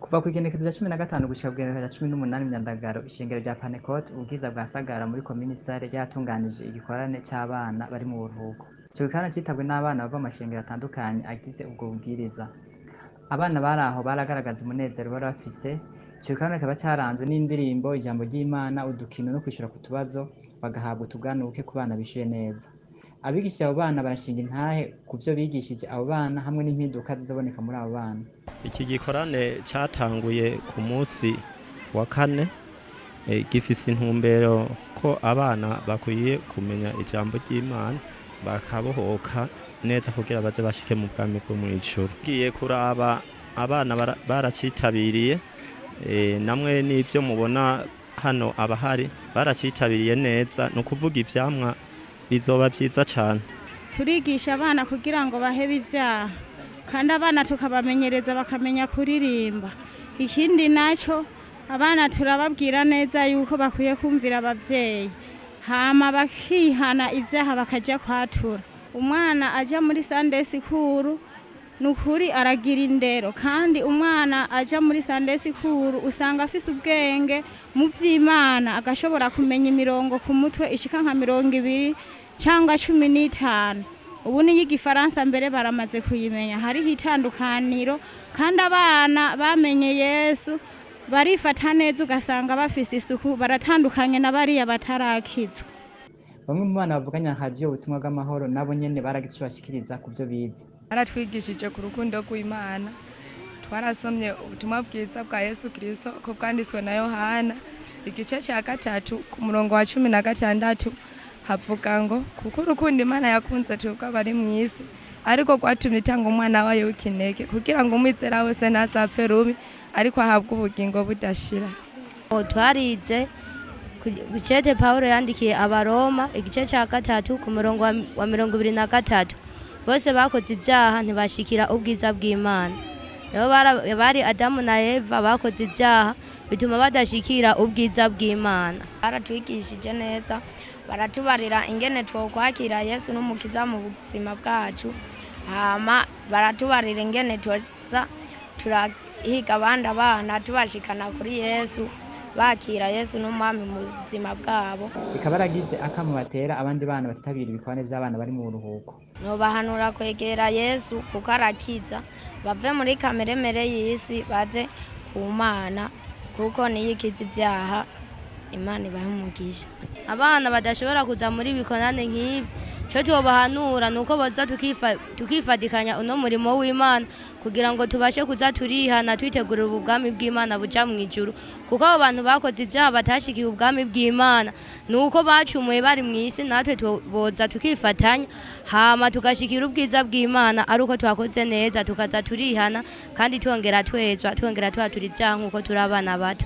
Kuva kw'igenekerezo rya 15 gushika kw'igenekerezo rya 18 Myandagaro, ishengero rya Pantekote Ubwiza bwa Sagara muri komine Sare ryaratunganije igikorane c'abana bari mu buruhuko. Ico gikorane citabwe n'abana bava mu mashengero atandukanye agize ubwo bubwiriza. Abana bari aho baragaragaza umunezero bari bafise. Ico gikorane kikaba caranzwe n'indirimbo, ijambo ry'Imana, udukino no kwishura ku tubazo, bagahabwa utuganuke ku bana bishuye neza. Abigishije abo bana barashinga intahe ku vyo bigishije abo bana hamwe n'impinduka zizoboneka muri abo bana. Iki gikorane cyatanguye ku munsi wa kane, gifise intumbero ko abana bakwiye kumenya ijambo ry'Imana bakabohoka neza kugira baze bashike mu bwami bwo mw'ijuru. Tugiye kuraba abana baracitabiriye, namwe n'ivyo mubona hano abahari baracitabiriye neza, ni ukuvuga ivyamwa bizoba vyiza cane. Turigisha abana kugira ngo bahebe ibyaha, kandi abana tukabamenyereza bakamenya kuririmba. Ikindi nacyo, abana turababwira neza yuko bakwiye kumvira ababyeyi, hama bakihana ibyaha bakajya kwatura. Umwana ajya muri Sunday school ni ukuri aragira indero, kandi umwana ajya muri Sunday school usanga afise ubwenge mu by'Imana, agashobora kumenya imirongo ku mutwe ishika nka 20 cyangwa 15. Ubu niyo igifaransa mbere baramaze kuyimenya. Hariho itandukaniro, kandi abana bamenye Yesu barifata neza, ugasanga bafise isuku, baratandukanye na bariya batarakizwa. Bamwe mu bana bavuganya na radiyo Ubutumwa bw'Amahoro nabo nyene baragize ico bashikiriza ku vyo bize. Baratwigishije ku rukundo rw'Imana. Twarasomye ubutumwa bwiza bwa Yesu Kirisito ko bwanditswe na Yohana, igice cya 3 ku murongo wa 16, havuga ngo: "Kuko urukundo Imana yakunze twebwe abari mu isi ariko rwatumye itanga umwana wayo w'ikinege, kugira ngo umwizera wese ntazapfe rubi, ariko ahabwe ubugingo budashira." Twarize ku cete Pawulo yandikiye Abaroma, igice cya 3 ku murongo wa 23: "Bose bakoze ibyaha, ntibashikira ubwiza bw'Imana." Rero bari Adamu na Eva bakoze ibyaha, bituma badashikira ubwiza bw'Imana. Baratwigishije neza, baratubarira ingene twokwakira Yesu n'Umukiza mu buzima bwacu, hama baratubarira ingene twoza turahiga abandi abana tubashikana kuri Yesu, bakira Yesu n'Umwami mu buzima bwabo. Bikaba baragize akamo batera abandi bana batitabira ibikorane vy'abana bari mu buruhuko. Nobahanura kwegera Yesu kuko arakiza, bave muri kameremere y'isi baze ku Mana, kuko niyo ikiza ibyaha. Imana ibahe umugisha. Abana badashobora kuza muri bikorane nk'ibi, cyo tubahanura ni uko boza tukifatikanya uno murimo w'Imana, kugira ngo tubashe kuza turihana, twitegurira ubwami bw'Imana buja mu ijuru. Kuko abo bantu bakoze ibyaha batashikiye ubwami bw'Imana ni uko bacumuye bari mu isi. Natwe boza tukifatanya, hama tugashikira ubwiza bw'Imana ari uko twakoze neza, tukaza turihana kandi twongera twezwa, twongera twatura ibyaha nk'uko turi abana bato.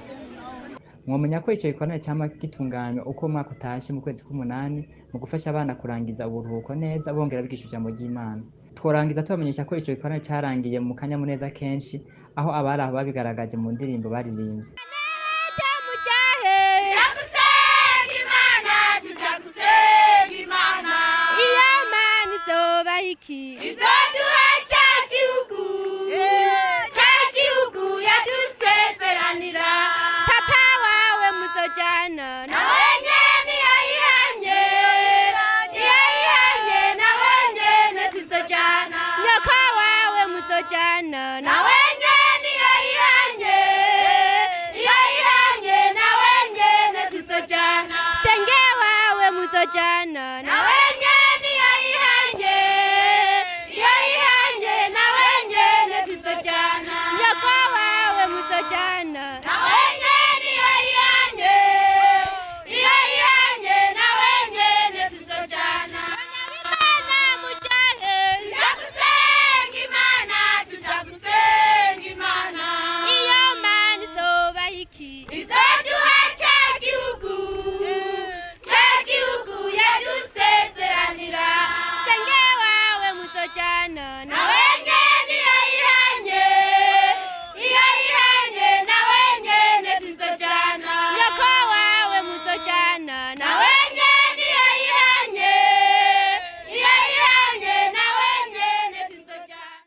Mwomenya ko ico gikorane cama gitunganywa uko umwaka utashe mu kwezi k'umunani, mu gufasha abana kurangiza uburuhuko neza, bongera bigisha ijambo ry'Imana. Tworangiza tubamenyesha ko ico gikorane carangiye mu kanyamuneza kenshi, aho abari aho babigaragaje mu ndirimbo baririmbye. Iyo Mana izoba iki? Izoduha ca gihugu, ca gihugu yadusezeranira. Papa wawe muzojana? Nawe nyene iyo yihanye, iyo yihanye, nawe nyene tuzojana. Nyoko wawe muzojana? Nawe nyene iyo yihanye, iyo yihanye, nawe nyene tuzojana. Senge wawe muzojana? Nawe nyene iyo yihanye, iyo yihanye, nawe nyene tuzojana. Nyoko wawe muzojana?